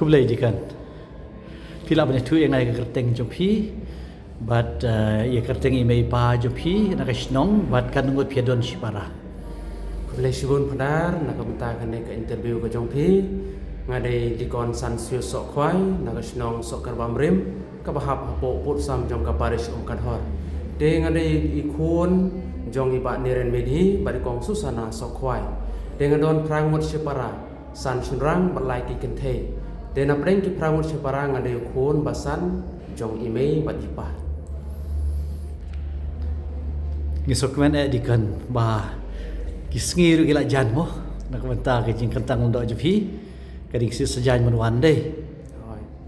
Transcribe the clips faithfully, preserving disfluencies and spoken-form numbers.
Khublei Deacon. Phi lah ban ïathuh ïa nga ïa ka kyrteng jong phi bad ïa ka kyrteng i mei i pa jong phi na ka shnong bad ka ngut phi don shipara. Khublei shibun Phadar na ka bynta kane ka interview ka jong phi. Nga dei Deacon San Siu Sohkhwai na ka shnong Sohkarbamrim, kaba hap hapoh Putsam jong ka parish Umkadhor. Te nga dei i khun jong i Bah Niren Medhi bad i Kong Susana Sohkhwai. Te nga don phra ngut shipara, san shynrang bad lai ki kynthei. Te na pdeng ki phra ngut shipara nga dei u khun ba san jong i mei bad i pa. Ngi sngewkmen eh Deacon ba ki sngi ruh ki la jan mo na ka bynta ka jingkyntang lyngdoh jong phi. Ka dei ka sngi Saitjaiñ mynwan dei.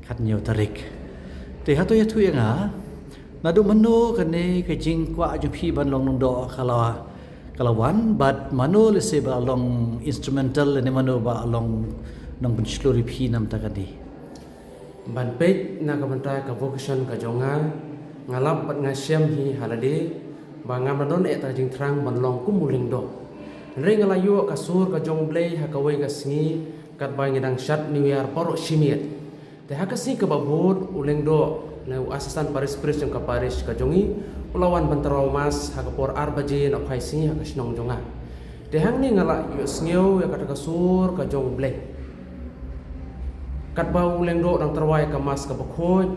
Khathynñiew tarik. Te hato ïathuh ïa nga, naduh mynno kane ka jingkwah jong phi ban long lyngdoh ka la ka la wan bad mano lehse ba long instrumental lane mano ba long nongpynshlur ïa phi na ka bynta kane? Ban peit na ka bynta ka vocation ka jong nga, nga lap bad nga shem hi ha lade ba ngam da don eh ta ka jingthrang ban long kum u lyngdoh. Hynrei nga la ïoh ka sur ka jong U Blei ha kawei ka sngi katba ngi dang shad New Year baroh shi miet. Te ha ka sngi kaba bud u lyngdoh ne u assistant parish priest jong ka parish ka jong ngi u la wan ban tyrwa mass ha ka por ar baje na phai sngi ha ka shnong jong nga. Te hangne nga la ïohsngew ïa kata ka sur ka jong U Blei. Katba u lyngdoh dang tyrwa ïa ka mass kaba khuid,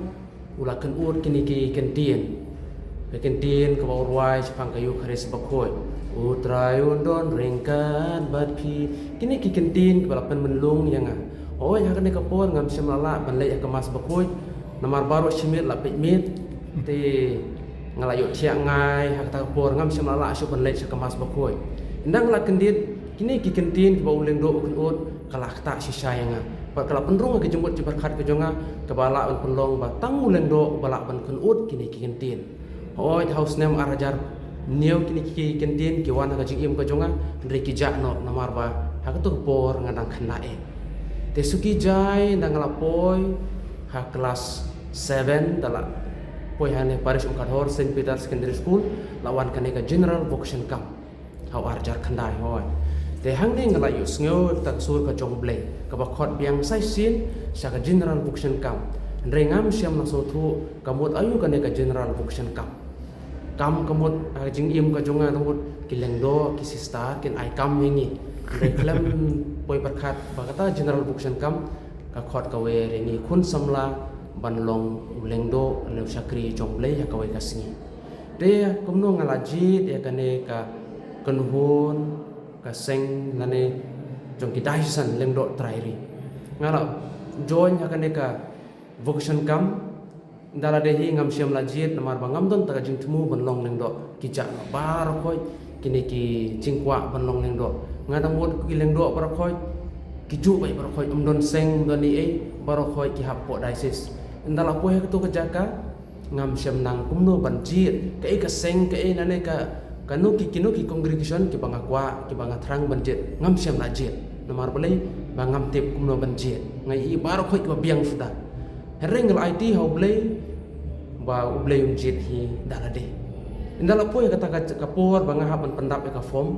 u la kynud kine ki kyntien. Ka kyntien kaba u rwai shaphang ka Eukharist bakhuid. U Trai un don ryngkat bad phi. Kine ki kyntien kiba la pynmynlung ïa nga. Hooid ha kane ka por ngam shym la lah ban leit ha ka mass bakhuid. Namar baroh shi miet la peit miet. Te nga la ïohthiah ngai ha kata ka por ngam shym la lah shuh ban leit sha ka mass bakhuid. Ynda nga la kyndit kine ki kyntien kiba u lyngdoh u kynud ka la ktah shisha ïa nga. Bad ka la pynrung ha ka jingmut jingpyrkhat ka jong nga kaba lah ban pynlong ba tang u lyngdoh uba lah ban kynud kine ki kyntien. Hooid ha u snem ar hajar hynñiew kine ki kyntien ki wan ha ka jingim ka jong nga, hynrei ki jah noh namar ba ha kato ka por nga dang khynnah eh. Te suki jai ynda nga la poi ha klas seven da la poi ha ne parish Umkadhor Saint Peter Secondary School, la wan kane ka General Vocation Camp. Ha u ar hajar khyndai hooid. Te hangne nga la ïohsngew ïa ka sur ka jong U Blei kaba khot biang sa shisien sha ka General Vocation Camp. Hynrei ngam shym la sngewthuh ka mut aïu kane ka General Vocation Camp. Kam ka mut ha ka jingim ka jong nga ka mut ki lyngdoh ki sister kin ai kam ïa ngi. Hynrei khlem poi pyrkhat ba kata General Vocation Camp ka khot kawei ïa ngi khun samla ban long u lyngdoh lane u shakri jong U Blei ha kawei ka sngi. Te kumno nga la jied ïa kane ka kynhun ka seng lane jong ki diocesan lyngdoh trai ri. Nga la join ha kane ka vocation camp. Ynda la dei hi ngam shym la jied namar ba ngam don ta ka jingthmu ban long lyngdoh. Ki jah noh baroh khoit kine ki jingkwah ban long lyngdoh. Nga dang mut ki lyngdoh baroh khoit ki juh beit baroh khoit, ym don seng ym don ei ei, baroh khoit ki hap hapoh diocese. Ynda la poi ha kato ka jaka ngam shym nang kumno ban jied kaei ka seng kaei lane ka kano ki kino ki congregation kiba nga kwah kiba nga thrang ban jied, ngam shym la jied. Namar balei? Ba ngam tip kumno ban jied. Nga ïohi baroh khoit kiba biang suda. Hynrei nga la aiti ha U Blei ba U Blei un jied hi da lade. Ynda la poi kata ka por ba nga hap ban pyndap ïa ka form,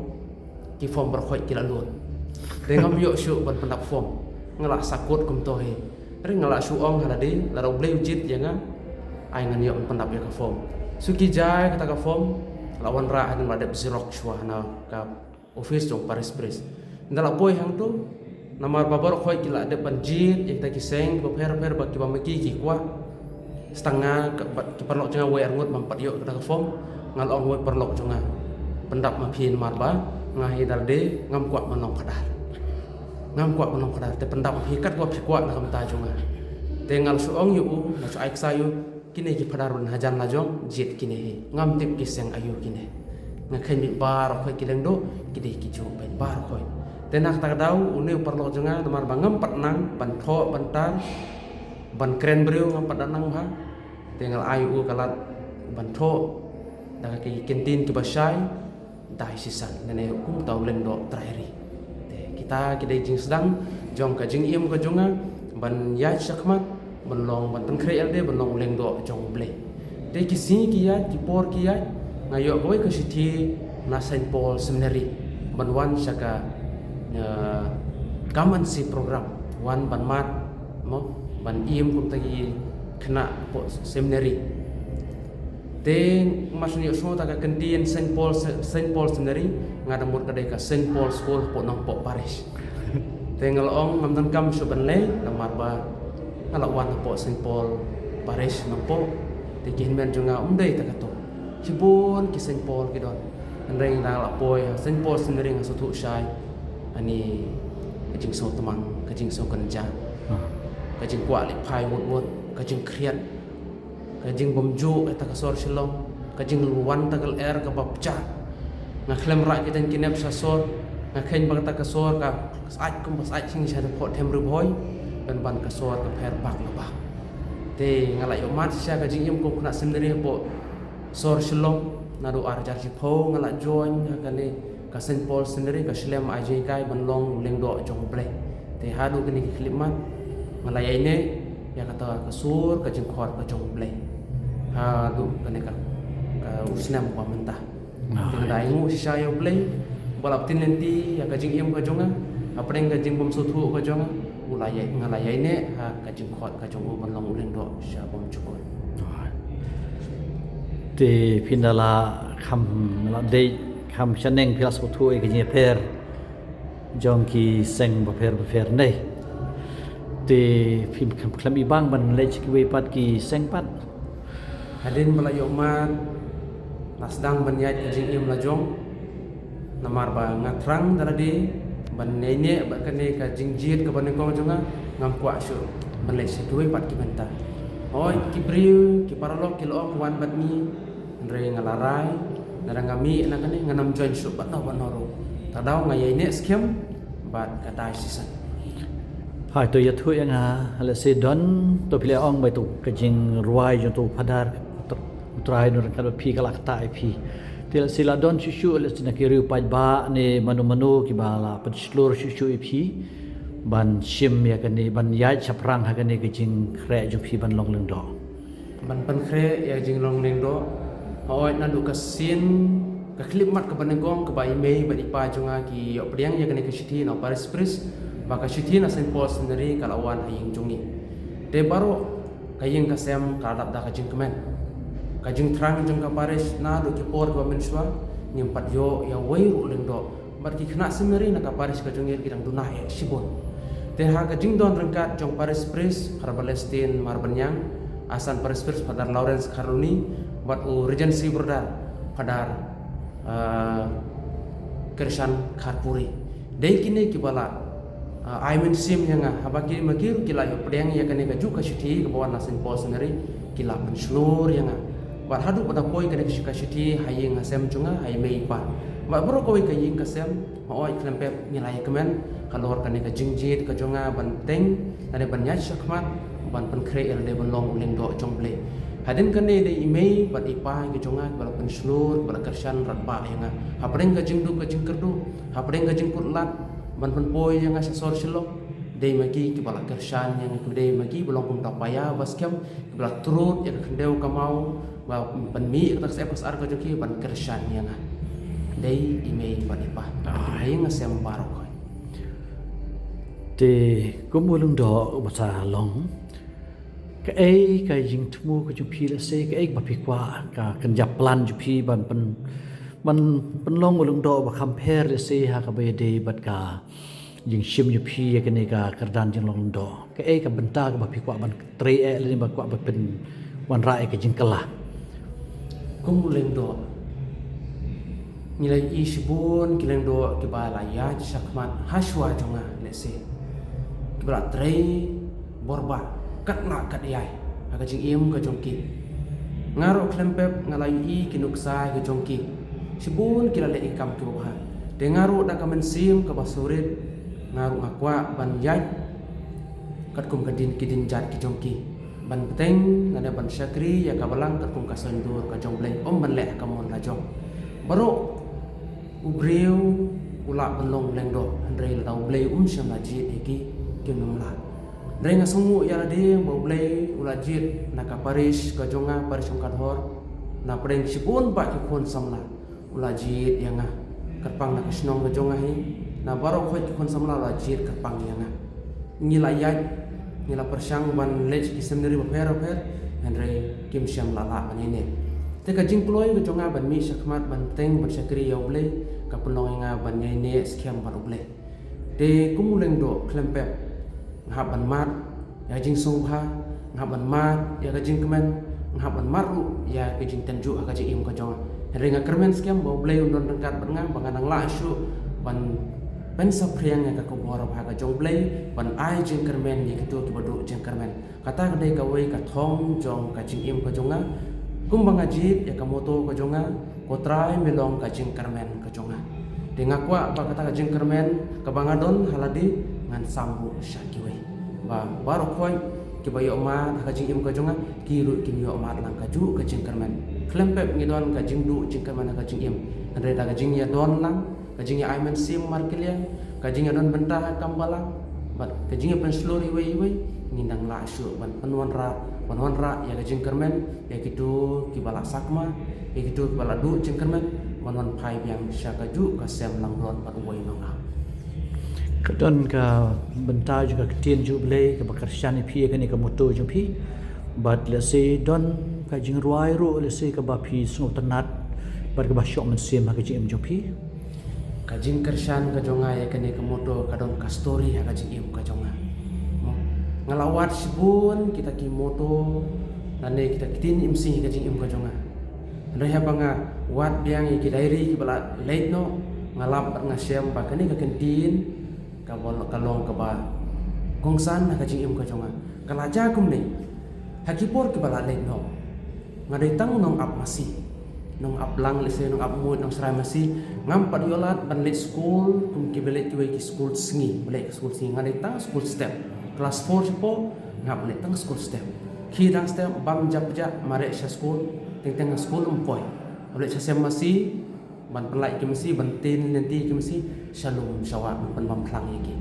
ki form baroh khoit ki la lut. Te ngam ïoh shuh ban pyndap form. Nga la sakut kumto hi. Hynrei nga la shu ong ha lade, lada U Blei u jied ïa nga, ai ngan ïoh ban pyndap ïa ka form. Suki jai kata ka form la wanrah, hadien ba dep xerox shuwa ha na ka office jong parish priest. Ynda la poi hangto namar ba baroh khoit ki la dep ban jied ïa kita ki seng bapher bapher ba kiba ma ki ki kwah. Sa tang nga ki paralok jong nga wei arngut bym pat ïoh kata ka form. Nga la ong wei paralok jong nga, pyndap ma phi namar ba nga hi da lade, ngam kwah ban long phadar. Ngam kwah ban long phadar, te pyndap ma phi katba phi kwah na ka bynta jong nga. Te nga la shu ong ïa u, nga shu ai ksa ïa u, kine ki phadar ban hajan la jong jied kine hi. Ngam tip ki seng aïu kine. Nga kheiñ beit baroh khoit ki lyngdoh ki dei ki juh beit baroh khoit. Te na kata ka daw une u paralok jong nga namar ba ngam pat nang ban thoh ban tar ban kren briew, ngam pat nang bha. Te nga la ai u ka lad ban thoh da ki kyntien kiba shai, diocesan lane kumta u lyngdoh trai ri. Te kita ki dei jingsdang jong ka jingim ka jong nga ban ïaid shakhmat ban long, ban pynkhreh ïa lade ban long u lyngdoh jong U Blei. Te ki sngi ki ïaid, ki por ki ïaid, nga ïoh kawei ka shithi na Saint Paul Seminary ban wan sha ka, eh, come and see program, wan ban mad Mo, ban im kum ta ki khynnah hapoh seminary. Te mar shu ïohsngew ta ka kyntien Saint Paul, Saint Paul Seminary, nga da mut ka dei ka Saint Paul School hapoh Nongpoh Parish. Te nga la ong ngam donkam shuh ban leit, namar ba nga la wan hapoh Saint Paul Parish Nongpoh. Te ki hynmen jong nga um dei ta kato. Shibun ki Saint Paul ki don. Hynrei nga la poi ha Saint Paul Seminary nga sngewthuh shai. Ani ka jingsngewtmang, ka jingsngewkynja, ka jingkwah lehphai wut wut, ka jingkhriat, ka jingbymjuh ïa ta ka sor Shillong, ka jingwan ta ka lyer kaba pjah. Nga khlem rah ki teng ki nep sha sor, nga kheiñ ba kata ka sor ka sait kum ba sait shisha hapoh Them Ri Bhoi, ban ban ka sor ka pher bak la bak. Te nga la ïohmad shisha ka jingim kum khynnah seminary hapoh sor Shillong, naduh ar hajar shiphew nga la join ha kane ka Saint Paul Seminary, ka shlem ai jinghikai ban long u lyngdoh jong U Blei. Te haduh kine ki khyllipmat nga la ïaineh ïa kata ka sur ka jingkhot ka jong U Blei. Haduh kane ka, ka u snem ba mynta. Te nga da ainguh shisha ïa U Blei ba la pynlynti ïa ka jingim ka jong nga, hapdeng ka jingbymsngewthuh ka jong nga, u la ïai, nga la ïaineh ha ka jingkhot ka jong u ban long u lyngdoh sha bymjukut. Te phi na la kham la dei kham shaneng phi la sngewthuh ïa ka jingïapher jong ki seng bapher bapher ne. Te phim khlem, khlem ibang ban leit sha kiwei pat ki seng pat. Hadien ba la ïohmad, la sdang ban ïaid ka jingim la jong. Namar ba nga thrang da lade ban ïaineh bad kane ka jingjied kaba nyngkong jong nga, ngam kwah shuh ban leit sha kiwei pat ki bynta. Hooid, ki briew, ki paralok ki la ong wan bad ngi, hynrei nga la rai, lada nga mih na kane ngan ym join shuh bad no bad no ruh. Te daw nga ïaineh skhem bad ka diocesan. Hai, to ïathuh ïa nga, lehse don, to phi la ong ba to ka jingrwai jong to u Phadar, U Trai un ryngkat bad phi, ka la ktah ïa phi. Te lehse la don shuh shuh, lehse na ki riew paidbah ne mano mano kiba la pynshlur shuh shuh ïa phi ban shim ïa kane, ban ïaid shaphrang ha kane ka jingkhreh jong phi ban long lyngdoh. Ban pynkhreh ïa ka jinglong lyngdoh, hooid naduh ka sien, ka khyllipmat kaba nyngkong kaba i mei bad i pa jong nga ki ïoh pdiang ïa kane ka shithi na u parish priest, ba ka shithi na Saint Paul Seminary ka la wan ha ïing jong ngi. Te baroh ka ïing ka sem ka la dap da ka jingkmen. Ka jingthrang jong ka parish naduh ki por kiba mynshuwa, ngim pat ïoh ïa uwei ruh lyngdoh. Bad ki khynnah seminary na ka parish ka jong ngi ki dang duna eh shibun. Te ha ka jingdon ryngkat jong parish priest Phadar Balestin Marbaniang, asan parish priest Phadar Lawrence Kharluni, bad u regency brother Phadar, ah, Krishan Kharpuri. Dei kine kiba la, ah, ai mynsiem ïa nga, haba ki ma ki ruh ki la ïoh pdiang ïa kane kajuh ka shithi kaba wan na Saint Paul Seminary, ki la pynshlur ïa nga. Bad haduh ba da poi kane ka shi-, ka shithi ha ïing ha sem jong nga, ha i mei i pa. Bad baroh kawei ka ïing ka sem, hooid khlem pep ngi la ïa kmen halor kane ka jingjied ka jong nga ban teng, lane ban ïaid shakhmat, ban pynkhreh ïa lade ban long u lyngdoh jong U Blei. Hadien kane dei i mei bad i pa ka jong nga kiba la pynshlur, kiba la kyrshan radbah ïa nga. Hapdeng ka jingduk ka jingkyrduh, hapdeng ka jingkut lad ban pynpoi ïa nga sha sor Shillong, dei ma ki kiba la kyrshan ïa nga, dei ma ki ba long kum ta paia ba skhem, kiba la trud ïa ka khyndew ka maw, ba ban mih ïa kata ka syep ka sar ka jong ki ban kyrshan ïa nga. Dei i mei bad i pa. Dei nga sem baroh. Te kum u lyngdoh uba sa long, kaei ka jingthmu ka jong phi lehse, kaei ba phi kwah, ka kynja plan jong phi ban pyn, ban pynlong u lyngdoh ba kham pher lehse ha kaba ïadei bad ka jingshim jong phi ïa kane ka kyrdan jinglong lyngdoh. Kaei ka bynta kaba phi kwah ban trei eh lane ba kwah ban pynwanrah ïa ka jingkylla. Kum u lyngdoh, ngi la ïohi shibun ki lyngdoh kiba la ïaid shakhmat hashwa jong nga lehse, kiba la trei borbah kat lah kat ïai ha ka jingim ka jong ki. Nga ruh khlem pep nga la ïohi ki nuksa ka jong ki. Shibun ki la leh ki kam kiba bha. Te nga ruh da ka mynsiem kaba surit, nga ruh nga kwah ban ïaid katkum ka dien ki dienjat ki jong ki, ban bteng lane ban shakri ïa ka balang katkum ka saiñdur ka jong U Blei, ym ban leh ha ka mon la jong. Baroh u briew u lah ban long lyngdoh, hynrei lada U Blei um shym la jied ïa ki, kim lah. Hynrei nga sngewnguh ïa lade ba U Blei u la jied na ka parish ka jong nga, parish Umkadhor, na pdeng shibun bah ki khun samla u la jied ïa nga kyrpang na ka shnong ka jong nga hi. Na baroh khoit ki khun samla u la jied kyrpang ïa nga. Ngi la ïaid Ngi la pyrshang ban leit ki seminari bapher bapher, hynrei kim shym la lah ban ïaineh. Te ka jingkloi ka jong nga ban mih shakhmat ban teng ban shakri ïa U Blei ka pynlong ïa nga ban ïaineh skhem bad U Blei. Te kum u lyngdoh khlem pep, nga hap ban mad ïa ka jingsngewbha, nga hap ban mad ïa ka jingkmen, nga hap ban mad ruh ïa ka jingtynjuh ha ka jingim ka jong nga. Hynrei nga kyrmen skhem ba U Blei un don ryngkat bad nga, ba ngan nang lah shuh ban pynsaphriang ïa ka khubor babha ka jong U Blei, ban ai jingkyrmen ïa kito kiba duh jingkyrmen. Kata ka dei kawei ka thong jong ka jingim ka jong nga. Kumba nga jied ïa ka motto ka jong nga, Ko Trai me long ka jingkyrmen ka jong nga. Te nga kwah ba kata ka jingkyrmen kaba nga don ha lade ngan sam buh sha kiwei. Ba baroh khoit kiba ïoh mad ha ka jingim ka jong nga, ki ruh kin ïoh mad lang kajuh ka jingkyrmen. Khlem pep ngi don ka jingduh jingkyrmen ha ka jingim, hynrei da ka jingïadon lang, ka jingïa ai mynsiem markylliang, ka jingïadon bynta ha kam balang, bad ka jingïa pynshlur iwei iwei, ngin nang lah shuh ban pynwanrah, ban wanrah ïa ka jingkyrmen ïa kito kiba la sakma, ïa kito kiba la duh jingkyrmen, ban wan phai biang sha kajuh ka sem langbrot bad uwei nongap. Ka don ka bynta jong ka ktien jong U Blei kaba kyrshan ïa phi ïa kane ka motto jong phi. Bad lehse don ka jingrwai ruh lehse kaba phi sngewtynnat bad kaba shoh mynsiem ha ka jingim jong phi. Ka jingkyrshan ka jong nga ïa kane ka motto ka don ka story ha ka jingim ka jong nga. Mo, nga la wad shibun kita ki motto lane kita ki ktien imsngi ha ka jingim ka jong nga. Hynrei haba nga wad biang ïa ki diary kiba la leit noh, nga lap bad nga shem ba kane ka kyntien kaba, ka long kaba kongsan ha ka jingim ka jong nga. Ka la jia kumne, ha ki por kiba la leit noh, nga dei tang nongap masi, nongap lang lehse, nongap mut, nongsrai masi. Ngam pat ïoh lad ban leit skul kum kiba leit kiwei ki skul sngi, ba leit ki skul sngi. Nga dei tang skul step. Klas four shapoh, ngam leit tang skul step. Khie dang step, bam jap jap, mareh sha skul, teng teng ha skul ym poi. Ba leit sha sem masi, ban pynlait ki masi, ban tien lynti ki masi sha lum sha wah, ban pynbam phlang ïa ki.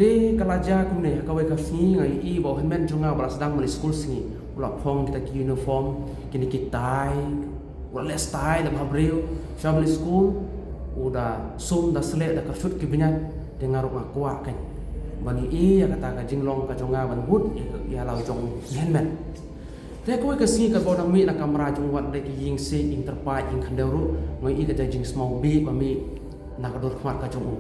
Te ka la jia kumne, ha kawei ka sngi nga ïohi ba u hynmen jong nga ba la sdang ban leit skul sngi, u la phong kita ki uniform, kine ki tie, u la leh style leh bhabriew. Sha ban leit skul u da sum da sleh da ka suit ki bniat. Te nga ruh nga kwah kein ban ïohi ïa kata ka jinglong ka jong nga ban bud ïa, ïa la u jong u hynmen. Te kawei ka sngi katba u dang mih na kamra jong u, wat da ki ïing siej, ïing tyrpad, ïing khyndew ruh, nga ïohi kata ka jingsmawbih ba mih na ka dur khmat ka jong u.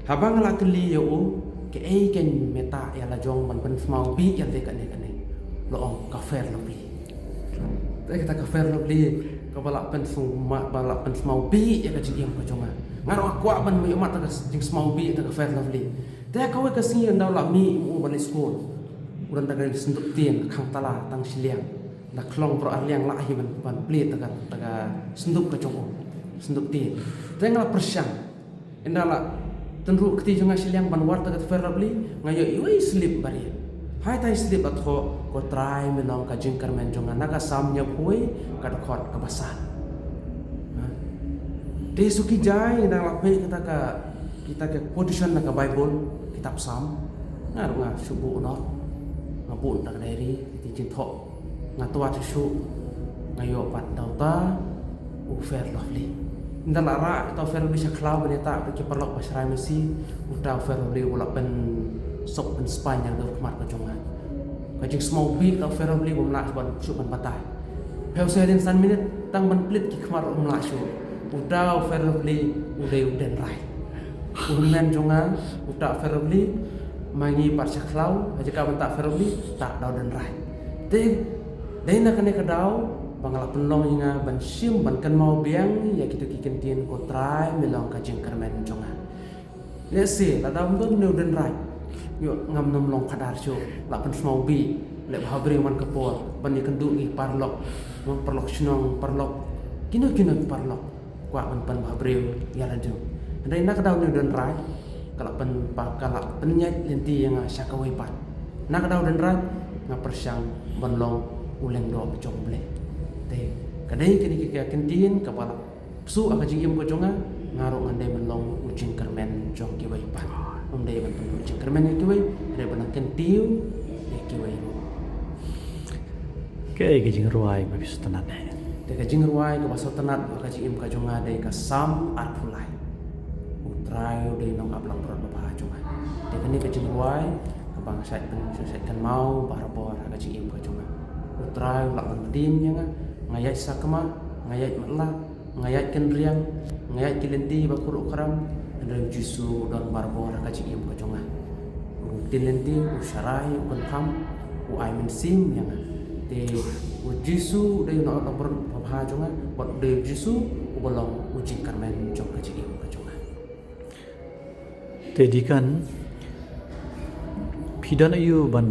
Haba nga la kylli ïa u, kaei kein mynta ïa la jong ban pynsmawbih ïa lade kane kane, u la ong ka Fair Lovely. Te kata ka Fair Lovely kaba la pynsma, ba la pynsmawbih ïa ka jingim ka jong nga. Nga ruh nga kwah ban ïohmad ïa ka jingsmawbih ïa ka Fair Lovely. Te kawei ka sngi ynda u la mih u ban leit skul, u don da ka synduk ktien khang tala tang shiliang, da khlong baroh arliang, lah hi ban, ban plie da ka, da ka synduk ka jong u, synduk ktien. Te nga la pyrshang, ynda la tynruh kti jong nga shiliang ban wad da ka Fair Lovely, nga ïoh iwei slip ba rit. Haitai slip ba thoh, Ko Trai me long ka jingkyrmen jong nga, na ka Salm hynñiewphew wei, ka dkhot kaba san. Ha? Te suki jai ynda la peit kita ka, kita ka quotation na ka Bible, kitab Salm, nga ruh nga shu buh noh, nga buh na ka diary, kita ki jingthoh. Nga twad shuh shuh, nga ïoh pat da uta u Fair Lovely. Ynda la rah uta u Fair Lovely sha khlaw ban ïatah bad ki paralok ba shrai masi, uta u Fair Lovely u la pynsuk pynspaiñ ïa ka dur khmat ka jong nga. Ka jingsmawbih uta u Fair Lovely um lah shuh ban, shuh ban batai. Phew sha hadien san minit tang ban plie ki khmat um lah shuh. Uta u Fair Lovely u dei u dendrite. U hynmen jong nga, uta u Fair Lovely, ma ngi pat sha khlaw, ha jaka ban tah Fair Lovely, tah da u dendrite. Te dei na kane ka daw ba nga la pynlong ïa nga ban shim, ban kynmaw biang ïa kito ki kyntien, Ko Trai me long ka jingkyrmen jong nga. Lehse lada ym don une u dendrite, ïoh ngam nym long khadar shuh, la pynsmawbih, leh bhabriew man ka por, ban ïakynduh ngi paralok, paralok shnong, paralok kino kino ki paralok. Kwah ban pynbhabriew ïa lade. Hynrei na ka daw une u dendrite, ka la pyn, pa, ka la pynïaid lynti ïa nga sha kawei pat. Na ka daw u dendrite, nga pyrshang ban long u lyngdoh jong U Blei. Te ka dei kine ki kyntien kaba la pynsuh ha ka jingim ka jong nga, nga ruh ngan dei ban long u jingkyrmen jong kiwei pat. Ym dei ban pynduh jingkyrmen ïa kiwei, hynrei ban nang kyntiew ïa kiwei ruh. Kaei ka jingrwai ba phi sngewtynnat eh? Te ka jingrwai kaba sngewtynnat ha ka jingim ka jong nga dei ka Salm arphew lai. U Trai u dei nongap langbrot babha jong nga. Te kane ka jingrwai ka Ba nga shait pyn, shait kynmaw barabor ha ka jingim ka jong nga. U Trai u lah ban ktien ïa nga, nga ïaid sakma, nga ïaid matlah, nga ïaid kynriang, nga ïaid ki lynti ba khuid khram, hynrei u Jisu u don barabor ha ka jingim ka jong nga. U ktien lynti, u sharai, u kyntham, u ai mynsiem ïa nga. Te u Jisu u dei u nongïarap babha jong nga, bad u dei u Jisu uba long u jingkyrmen jong ka jingim ka jong nga. Te Deacon, phi don aïu ban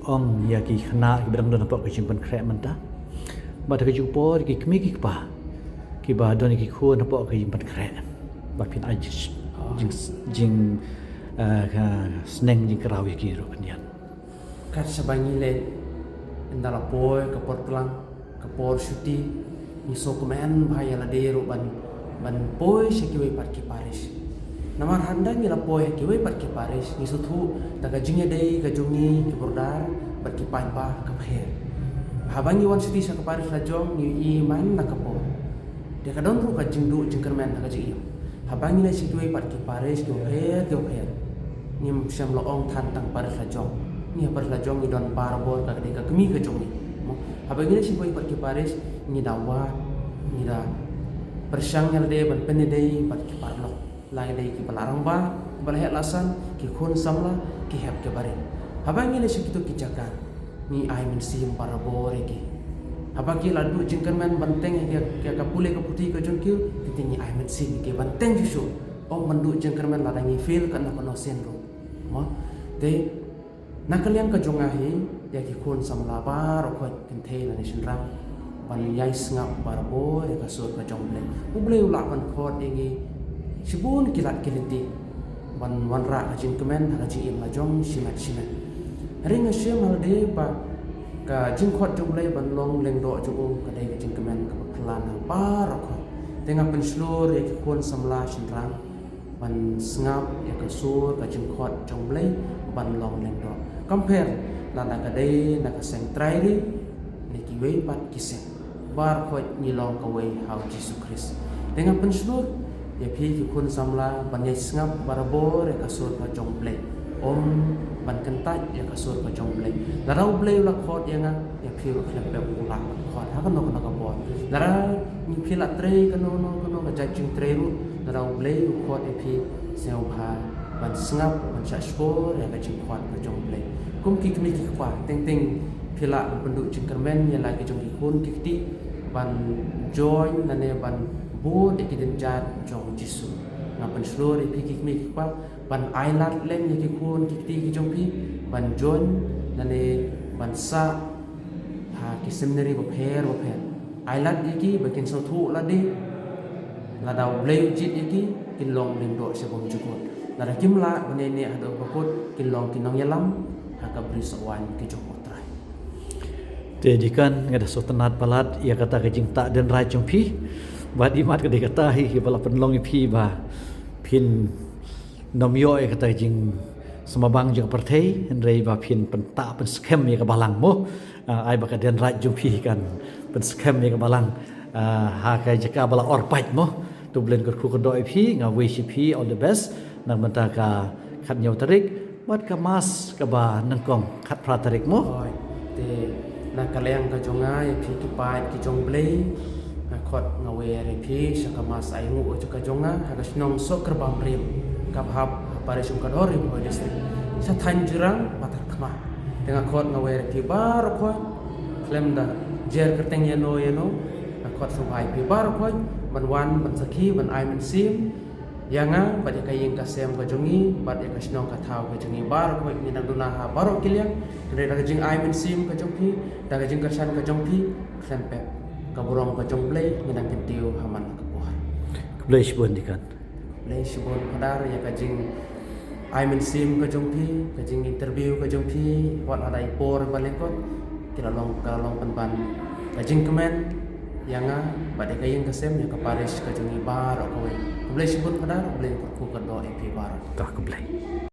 ong ïa ki khynnah kiba dang don hapoh ka jingpynkhreh mynta? Bad ha kajuh ka por ki kmie ki kpa kiba don ïa ki khun hapoh ka jingpynkhreh, ba phin ai jing, jing, jing, eh, ka sneng jingkraw ïa ki ruh khyndiat. Kat shaba ngi leit, ynda la poi ka por tlang, ka por shuti, ngi sngewkmen bha ïa lade ruh ban, ban poi sha kiwei pat ki parish. Namar haba ngi la poi ha kiwei pat ki parish, ngi sngewthuh da ka jingïadei ka jong ngi ki brother bad ki paidbah ka pher. Haba ngi wan shuti sha ka parish la jong, ngi ïohi man la ka por. Te ka don ruh ka jingduh jingkyrmen ha ka jingim. Haba ngi leit sha kiwei pat ki parish kiba pher kiba pher, ngim shym la ong than tang parish la jong. Ngi ha parish la jong ngi don barabor, ka dei ka kmie ka jong ngi. Mo, haba ngi leit sha kiwei pat ki parish, ngi da wad, ngi da pyrshang ïa lade ban pynïadei bad ki paralok, la ki dei kiba la rangbah, kiba la heh la san, ki khun samla, ki hep ki barit. Haba ngi leit sha kito ki jaka, ngi ai mynsiem barabor ïa ki. Haba ki la duh jingkyrmen ban teng ïa ka, ïa ka pule ka puthi ka jong ki, te ngi ai mynsiem ïa ki ban teng shuh shuh. Ym ban duh jingkyrmen lada ngi fail kano kano sien ruh. Mo, te na ka liang ka jong nga hi, ïa ki khun samla baroh khoit, kynthei lane shynrang, ban ïai sngap barabor ïa ka sur ka jong U Blei. U Blei u lah ban khot ïa ngi shibun ki lad ki lynti ban wanrah ka jingkmen ha ka jingim la jong shimet shimet. Hynrei nga shem ha lade ba ka jingkhot jong U Blei ban long lyngdoh jong u ka dei ka jingkmen kaba phylla na baroh khoit. Te nga pynshlur ïa ki khun samla shynrang ban sngap ïa ka sur ka jingkhot jong U Blei ban long lyngdoh. Kam pher lada ka dei na ka seng trai ri ne kiwei pat ki seng, baroh khoit ngi long kawei ha U Jisu Khrist. Te nga pynshlur ïa phi ki khun samla ban ïai sngap barabor ïa ka sur ka jong U Blei. Ym ban kyntait ïa ka sur ka jong U Blei. Lada U Blei u la khot ïa nga, ïa phi ruh khlem pep u lah ban khot ha kano kano ka por. Lada ngi phi la trei kano kano kano ka jait jingtrei ruh, lada U Blei u khot ïa phi, sngewbha ban sngap, ban shah shkor ïa ka jingkhot ka jong U Blei. Kum ki kmie ki kpa, teng teng phi lah ban pynduh jingkyrmen ïa la ki jong ki khun ki kti, ban join lane ban bud ïa ki dienjat jong U Jisu. Nga pynshlur ïa phi ki kmie ki kpa ban ai lad lem ïa ki khun ki kti ki jong phi, ban join lane ban sah ha ki seminari bapher bapher. Ai lad ïa ki ba kin sngewthuh lade, lada U Blei u jied ïa ki, kin long lyngdoh sha bymjukut. Lada kim lah ban ïaineh haduh ba kut, kin long ki nongïalam ha ka brisoh waiñ ka jong U Trai. Te Deacon, nga da sngewtynnad palat ïa kata ka jingtah dendrait jong phi. Bad imat ka dei kata hi, hi ba la pynlong ïa phi ba phin nym ïoh ïa kata ka jingsumar bang jong ka pyrthei, hynrei ba phin pyntah pynskhem ïa ka balang mo. Ah, ai ba ka dendrait jong phi kan pynskhem ïa ka balang, ah, ha ka jaka ba la or pait mo. To U Blei un kyrkhu kyrdoh ïa phi, nga wish ïa phi all the best na ka bynta ka khathynñiew tarik bad ka mass kaba nyngkong khatphra tarik mo. Hooid, te na ka liang ka jong nga ïa phi ki paid ki jong U Blei, nga khot nga wer ïa phi sha ka mass ainguh jong ka jong nga ha ka shnong Sohkyrbamriem, kaba hap ha parish Umkadhor, Ri Bhoi District, sha thaiñ Jirang Patharkhmah. Te nga khot nga wer ïa phi baroh khoit, khlem da jer kyrteng ïano ïano, nga khot sngewbha ïa phi baroh khoit ban wan ban sakhi, ban ai mynsiem ïa nga bad ïa ka ïing ka sem ka jong ngi bad ïa ka shnong ka thaw ka jong ngi. Baroh khoit ngi dang duna ha baroh ki liang, hynrei da ka jingai mynsiem ka jong phi, da ka jingkyrshan ka jong phi, khlem pep, ka burom ka jong U Blei ngi dang kyntiew ha man la ka por. Khublei shibun Deacon. Khublei shibun Phadar ïa ka jingai mynsiem ka jong phi, ka jinginterview ka jong phi, wat la da i por ba lyngkot, ki la long, ka la long pynban ka jingkmen ïa nga bad ïa ka ïing ka sem, ïa ka parish ka jong ngi baroh kawei. Khublei shibun Phadar, U Blei un kyrkhu kyrdoh ïa phi baroh. Khublei.